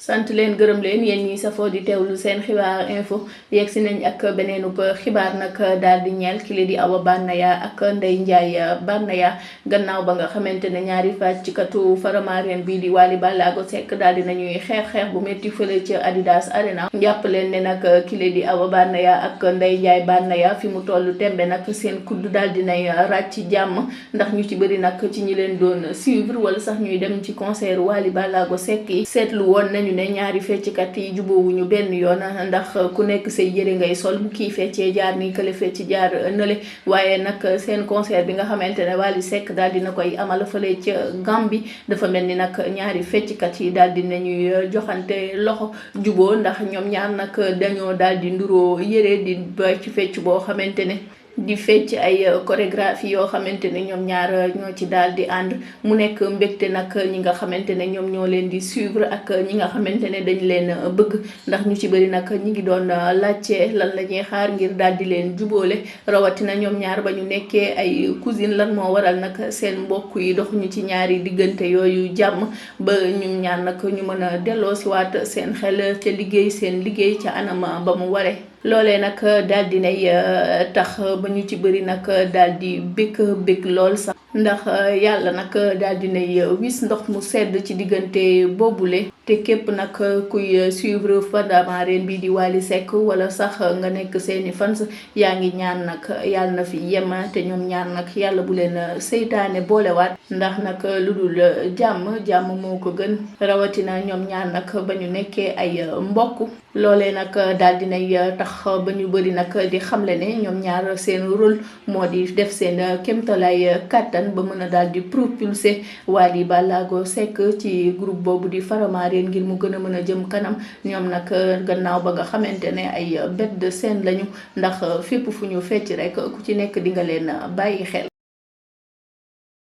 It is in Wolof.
sant leen gërëm leen yéen ñi safoo di teewlu seen xibaar info yegg si nañ ak beneenub xibaar nag daal di ñeel ki di Awa Banaya ak Ndeye Ndiaye Banaya gannaaw ba nga xamante ne ñaari fàcckatu Faramareen bii di Wally Ballago Seck daal di nañuy xeex bu métti fële ci Adidas Arena. jàpp leen ne nag ki di Awa Banaya ak Ndeye Ndiaye Banaya fi mu toll tembe nag seen kudd daal di nay ràcc jàmm ndax ñu ci bëri nag ci ñi leen doon suivre wala sax ñuy dem ci concert Wally Ballago Seck yi seetlu woon nañu ne ñaari fecckat yi jubóowuñu benn yoon ndax ku nekk say yëre ngay sol bu kii feccee jaar nii kële fecc jaar nële waaye nag seen concert bi nga xamante ne Wally Seck daal dina koy amal fële ca Gambie dafa mel ni nag ñaari fecckat yi daal di nañuy joxante loxo juboo ndax ñoom ñaar nag dañoo daal di nduroo yëre di ba ci fecc boo xamante ne di fecc ay chorégraphie yoo xamante ne ñoom ñaar ñoo ci daal di ànd mu nekk mbégte nag ñi nga xamante ne ñoom ñoo leen di suivre ak ñi nga xamante ne dañ leen bëgg ndax ñu ci bëri nag ñi ngi doon laajte lan la ñuy xaar ngir daal di leen jubóole rawatina ñoom ñaar ba ñu nekkee ay cousine lan moo waral nag seen mbokk yi doxuñu ci ñaari diggante yooyu jàmm ba ñum ñaar nag ñu mën a delloo si waat seen xel te liggéey seen liggéey ca anam ba mu waree. loolee nag daal di nay tax ba ñu ci bëri nag daal di bëgg lool sax ndax yàlla nag daal di nay wis ndox mu sedd ci diggante boobule te képp nag kuy suivre Faramareen bi di Wally Seck wala sax nga nekk seeni fans yaa ngi ñaan nag yàlla na fi yem te ñoom ñaan nag yàlla bu leen seytaane boolewaat ndax nag lu dul jàmm moo ko gën rawatina ñoom ñaan nag ba ñu nekkee ay mbokk loolee nag daal di nay tax ba ñu bëri nag di xamle ne ñoom ñaar seen rôle moo di def seen kéemtalaay kàttan ba mën a daal di propulser Wally Ballago Seck ci groupe boobu di Faramareen ngir mu gën a mën a jëm kanam ñoom nag gannaaw ba nga xamante ne ay bête de scène lañu ndax fépp fu ñu fecc rek ku ci nekk di nga leen bàyyi xel.